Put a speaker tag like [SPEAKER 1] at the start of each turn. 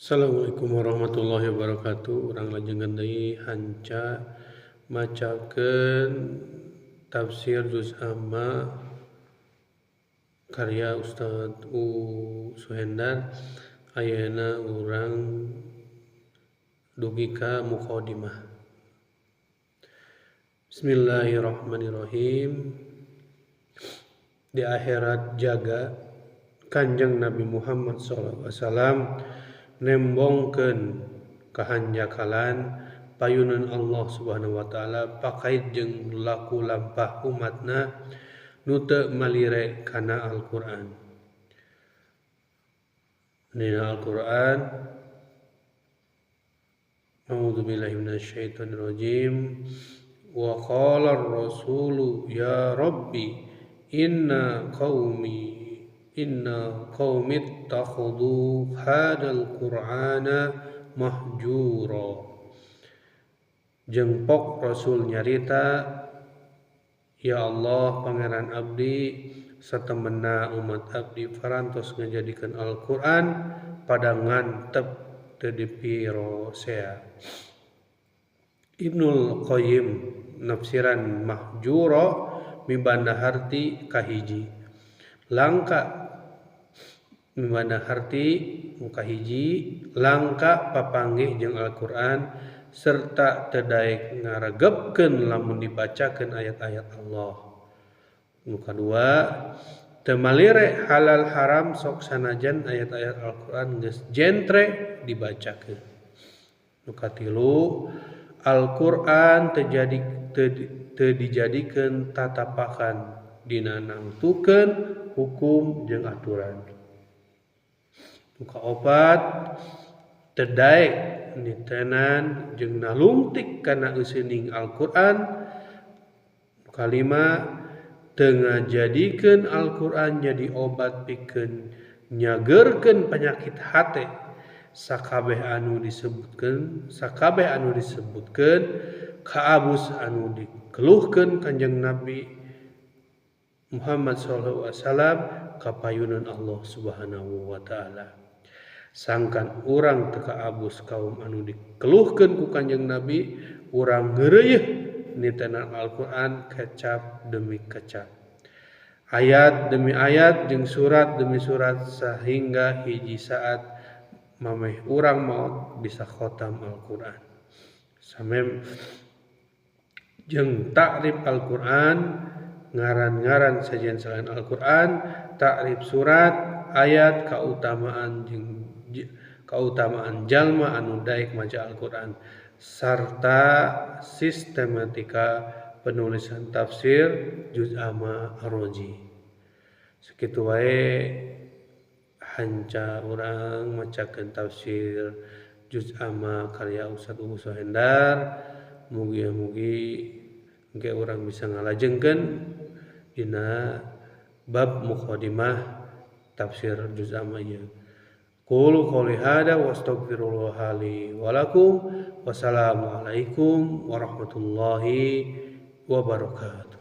[SPEAKER 1] Assalamualaikum warahmatullahi wabarakatuh. Urang lajengkeun deui hanca macakeun tafsir juz amma karya Ustaz U Suhendar. Ayeuna urang dugi ka muqaddimah. Bismillahirrahmanirrahim. Di akhirat jaga Kanjeng Nabi Muhammad sallallahu alaihi wasallam nembongkeun kahanjakalan payunan Allah Subhanahu wa taala pakait jeung laku lampah umatna nu teu malire kana Al-Qur'an. Dina Al-Qur'an, a'udzubillahi minasyaitonirrajim, wa qala ar-rasulu ya rabbi inna qaumi inna qaumi ittakhadhu hadzal qur'ana mahjura. Jengpok Rasul nyarita, ya Allah pangeran abdi, satemena umat abdi farantos ngajadikeun Al-Qur'an pada ngantep teu dipirosea. Ibnul Qayyim nafsiran mahjura mibanda harti kahiji langka mibanda harti muka hiji langka papanggih jeung Al-Qur'an serta teu daek ngaregepkeun lamun dibacakeun ayat-ayat Allah. Nu kadua, teu malire halal haram sok sanajan ayat-ayat Al-Qur'an geus jentre dibacakeun. Nu katilu, Al-Qur'an teu dijadikeun tatapakan dina nangtukeun hukum jeung aturan. Nu kaopat, teu daek nitenan jeung nalungtik kana euseuning Al-Qur'an. Nu kalima, teu ngajadikeun Al-Qur'an jadi obat pikeun nyageurkeun penyakit hate. Sakabeh anu disebutkeun kaabus anu dikeluhkeun Kanjeng Nabi Muhammad sallallahu alaihi wasallam kapayunan Allah Subhanahu wa taala. Sangkan urang teu kaabus kaum anu dikeluhkeun ku Kanjeng Nabi, urang ngeureuyeuh nitenan Al-Qur'an kecap demi kecap, ayat demi ayat jeung surat demi surat, sehingga hiji saat mameh urang maot bisa khotam Al-Qur'an. Samem jeung takrif Al-Qur'an, ngaran-ngaran sajian selain Al-Qur'an, takrif surat, ayat, kautamaan jeung kautamaan jalma anu daek maca Al-Qur'an, sarta sistematika penulisan tafsir juz amma ar-Razi. Sakitu wae hanca urang macakeun tafsir juz amma karya Ustaz Uu Suhendar. Mugi-mugi engke urang bisa ngalajengkeun dina bab muqaddimah tafsir juz amma ieu. Qulu qouli hada wa astaghfirullah li wa lakum. Wassalamualaikum warahmatullahi wabarakatuh.